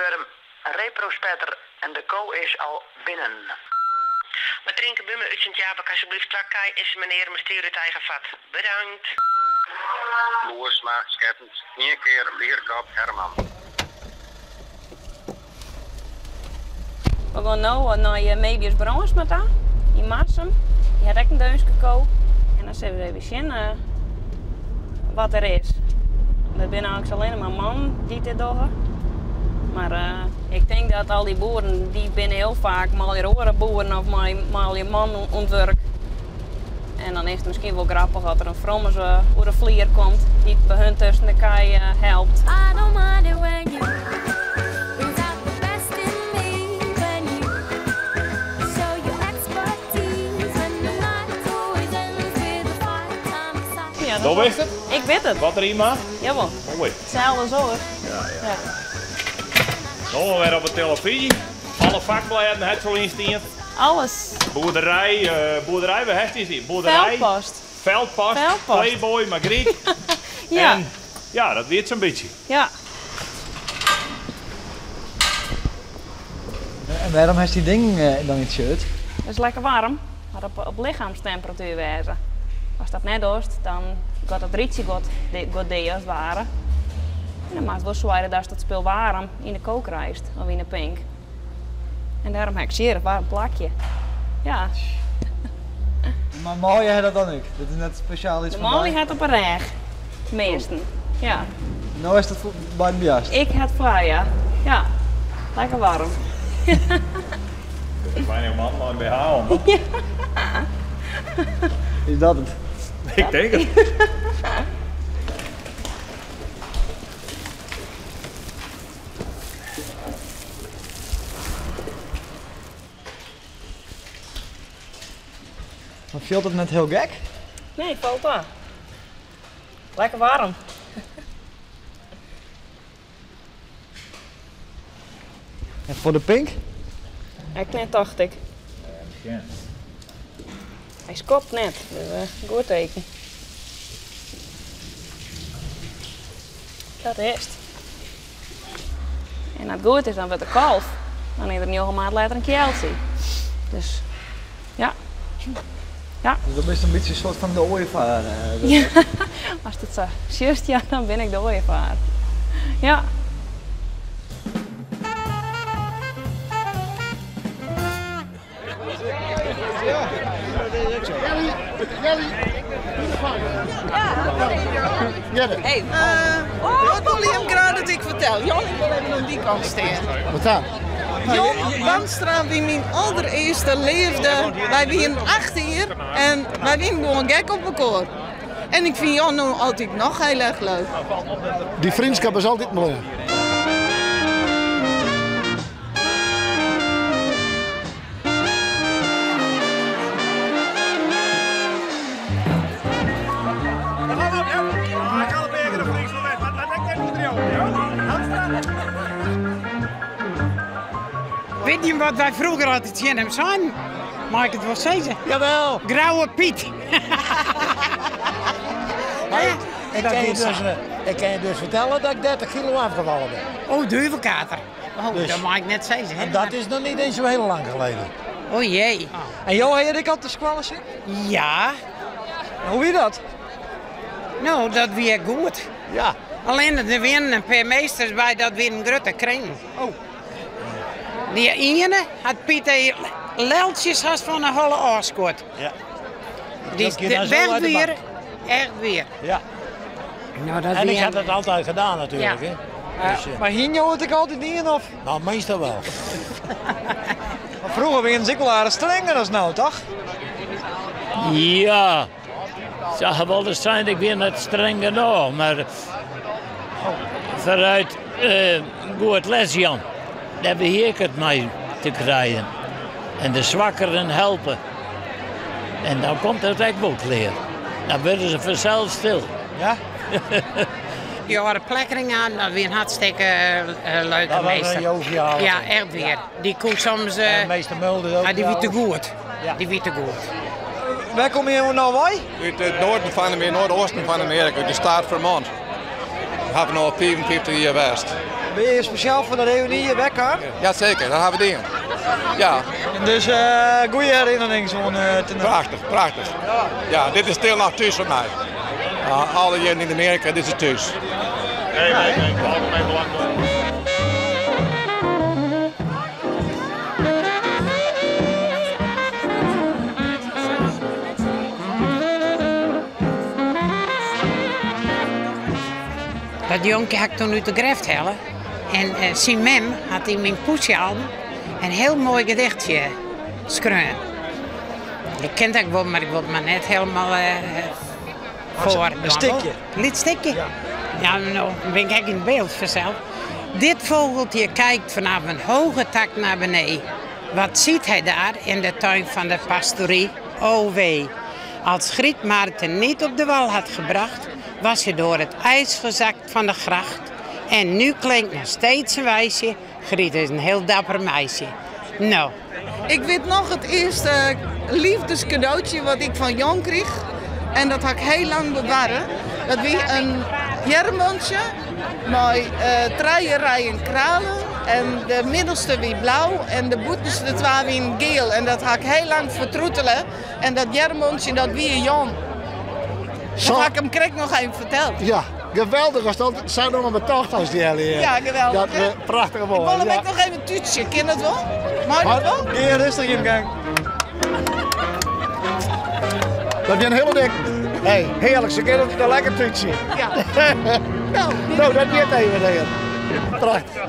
Fryslân Reprospetter en de ko is al binnen. Mar Trynke Buma út Sint Jabik asjeblieft twa kij en se menear mei stier út eigen fat. Bedankt! Boersma, Skettens, ien kear Bierkop Herman. We gean no nei Mebius Brânsma ta yn Marsum. Dy hat ek in Deunske ko. En dan sille we even sjen wat der is. Der binne eins allinne mar mannen dy't dit dogge. Mar ik tink dat al dy boeren, dy binne hiel faak mei oare boeren of mei manlju oan it wurk. En dan is it miskien wol grappich as der in frommes oer de flier komt dy't by hun tusken de kij helpt. I don't mind it when you brings out the best in me when you show your expertise when the night always ends with a fight I'm excited. Ja, Do witst it? Ik wit it. Wat der yn moat? Jawol. Moai. Itselde as oars. Ja, ja. Ja. No wer op de telefyzje. Alle fakblêden hat se al yn stien. Alles. Boerderij, boerderij, wêr hast dy? Boerderij. Veldpost. Veldpost, Veldpost. Playboy, Margriet. Ja. En ja, dat wie it sa'n bytsje. Ja. En wêrom hast dy dingen dan yn it shirt? It is lekker waarm, moat op lichaamstemperatuer wêze. Ast dat net dochst, dan giet it rytsje giet dea as it ware. En dan moatst wol soargje datst it spul waarm yn de ko krijst of yn de pink. En dêrom ha ik sear in waarm plakje. Ja. Mar manlju ha dat dan ek? Dat is net spesjaal iets De foar manlju dy? ha it op 'e rêch. Measten. Ja. No is dat by de bjast? Ik ha it foar, ja. Ja. Lekker waarm. Bijna man mei in BH om. Ja. Is dat it? Ik tink it. Maar fielt it net hiel gek? Nee, falt ta. Lekker waarm. En foar de pink? Ek net, tocht ik. Hy skopt net, dus goed teken. Dat is it. En as it goed is, dan wurdt er kalf. Dan is der njoggen maand letter in kealtsje. Dus ja. Ja. Dus dan bist in bytsje in soart fan de oaiefaar. Ja, ast it sa sjochst, ja, dan bin ik de oaiefaar. Ja. Hey, wat wolle jim graach dat ik fertel? Jan, ik wol even oan dy kant stean. Wat dan? Jan Bandstra wie myn alderearste leafde. Wy wienen 8 jier en wy wienen gewoan gek op elkoar. En ik fyn Jan no altyd noch hiel erch leuk. Dy freonskip is altyd bleaun. Wit jim wat wy froeger altyd tsjin him seinen? Mei ik it wol sizze? Jawel. Grauwe Piet. Ik kin je dus, ik kin je dus fertelle dat ik 30 kilo afgevallen ben. Oh, duvelkater. Oh, Dus- dat mei ik net sizze. En dat is noch net eens zo heel lang geleden. O jee. En jo ha hjir ek al te skoalle sitten? Ja. Hoe wie dat? No, dat wie ek goed. Ja. Allinne der wienen in pear meesters by, dat wienen grutte kringen. Oh. Dy iene hat Piet de leltsjes hast fan 'e holle ôfskuord. Ja. Dy Dat gie dan zo uit echt de wier, bank. echt wier. Ja. Nou, dat En wie ik had dat altijd gedaan natuurlijk. Ja. Hè? Dus, Mar hiene jo it ek altyd dien? Of? Nou, meestal wel. Maar froeger wienen se ek wol aardich strenger as no, toch? Ja, se wolle sein, ik wie net streng genôch, mar foarút goed les jaan, dêr wie ik it mei te krijen. En de swakkeren helpe. En dan komt it ek wol klear. Dan wurde se fansels stil. Ja? Dy âlde Plekkeringa, dat wie in hartstikke leuke Dat was meester. een joviale. Ja, echt wier. Dy koe soms. En meester Mulder ook Ah, dy wie te trouwens. goed. Ja. Dy wie te goed. Wêr komme jo no wei? Út it noarden fan Amearika, noardeasten fan Amearika, út de staat Vermont. Hawwe no al 55 jier west. Binne je spesjaal foar de reüny hjir werkaam? Ja seker, dat ha we dien. Ja. En dus uh, goede herinnerings oan uh, Prachtich, prachtich. Ja, dit is stil noch thús foar my. Uh, alle jierren yn Amearika, dit is thús. Nee, nee, nee, algemeen belang. Dat jonkje ha ik toen út de greft helle en eh, syn mem hat yn myn poesjealbum in hiel moai gedichtsje skreaun. Ik ken dat wol, mar ik wol it mar net helemaal eh, foar. In stikje? In lyts stikje. Ja, no bin ik ek yn byld fansels. Dit vogeltje kijkt vanaf een hoge tak naar beneden. Wat ziet hij daar in de tuin van de pastorie? Oh wee. Als Griet Maarten niet op de wal had gebracht, was hij door het ijs gezakt van de gracht. En nu klinkt nog steeds een wijsje, Griet is een heel dapper meisje. Nou. Ik wit noch it earste liefdescadeautje wat ik fan Jan kriech. En dat ha ik hiel lang bewarre. Dat wie in earmbantsje mei uh, trije rijen kralen. En de middelste wie blau en de bûtenste twa wienen giel. En dat ha ik hiel lang fertroetele. En dat earmbantsje dat wie Jan. Dat ha ik him krekt noch even ferteld. Ja, geweldich as dat sa noch betocht as dy Ellie. Ja, geweldich. Dat uh, prachtich moai. Ik wol him ja. ek noch even tútsje. Kin dat wol? Mei dat wol? Gean rêstich jim gang. Dat wie in hiele dik. Hey, hearlik, se kinne it lekker tútsje. Ja. Nou, nou, dat giet even hear. Prachtich.